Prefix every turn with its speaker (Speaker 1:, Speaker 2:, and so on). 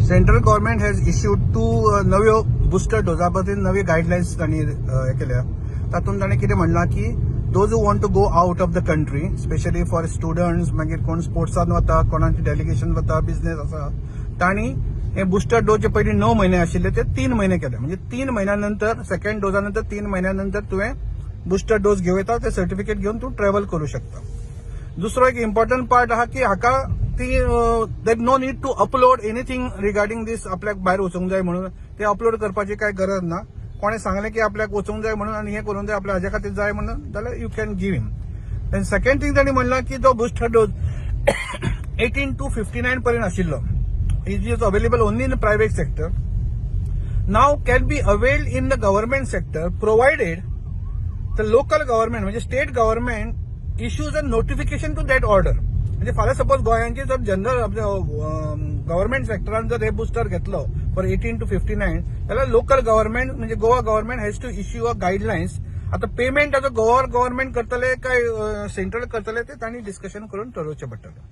Speaker 1: Central government has issued two नव्यो booster Doja बद्दल नवी गायडलायन्स तांणी हे केल्या. तातूंत ताणें कितें म्हणलां की those who want to go out of the country, specially for students, मागीर कोण स्पोर्ट्सान वता, कोणाचे डेलिगेशन वता, बिझनेस आसा, तांणी हे बुस्टर डोस जे पयलीं 9 म्हयने आशिल्ले ते 3 म्हयने केले. म्हणजे 3 म्हयन्या नंतर, सेकंड डोजा नंतर 3 म्हयन्या नंतर तुवें बुस्टर डोस घेवं येता. ते सर्टिफिकेट घेवन तूं ट्रॅव्हल करूं शकता. दुसरो एक इम्पॉर्टंट पार्ट आहा की हाका ती there no need to upload anything regarding this. आपल्याक भायर वचूंक जाय म्हणून ते अपलोड करपाची काय गरज ना. कोणें सांगलें की आपल्याक वचूंक जाय म्हणून आनी हें करूंक जाय, आपल्या हाज्या खातीर जाय म्हणून, जाल्यार you can give him. Then second thing, तांणी म्हणलां की जो booster dose 18 to 59 पर्यंत आशिल्लो, it is available only in private sector, now can be availed in the government sector, provided the local government, म्हणजे state government, issues a notification to that order. म्हणजे फाल्यां suppose गोंयांची जर general government सेक्टरान जर हे booster घेतलो for 18 to 59, जाल्यार local government म्हणजे Goa government has to issue a guidelines. आता पेमेंट आता गोवा गव्हर्नमेंट करतले काय सेंट्रल करतले, ते तांणी डिस्कशन करून ठरोवचें पडटलें.